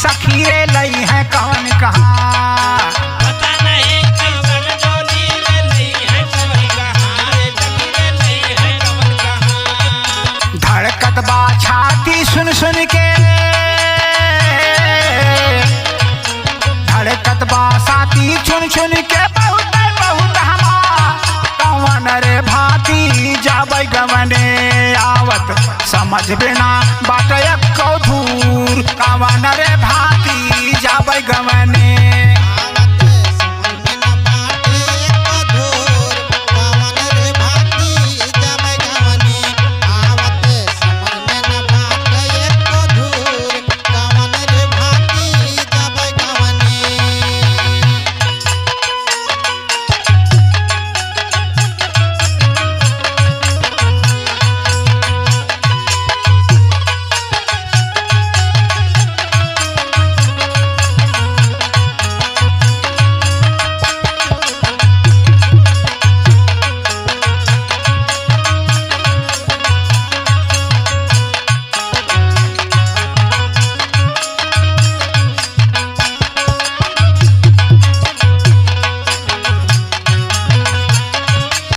सखी रे लई है कवन कहाँ। पता नहीं कैसन डोली रे लई है कवन कहाँ रे सखी रे लई है कवन कहाँ। धड़कत बा छाती सुन सुन के, धड़कत बा साथी चुन चुन के, बहुत बहुत हमार कवन रे भाती जाबै गवने आवत समझ बिना बाट एको धूर, कवन रे भाती जाबै गवने।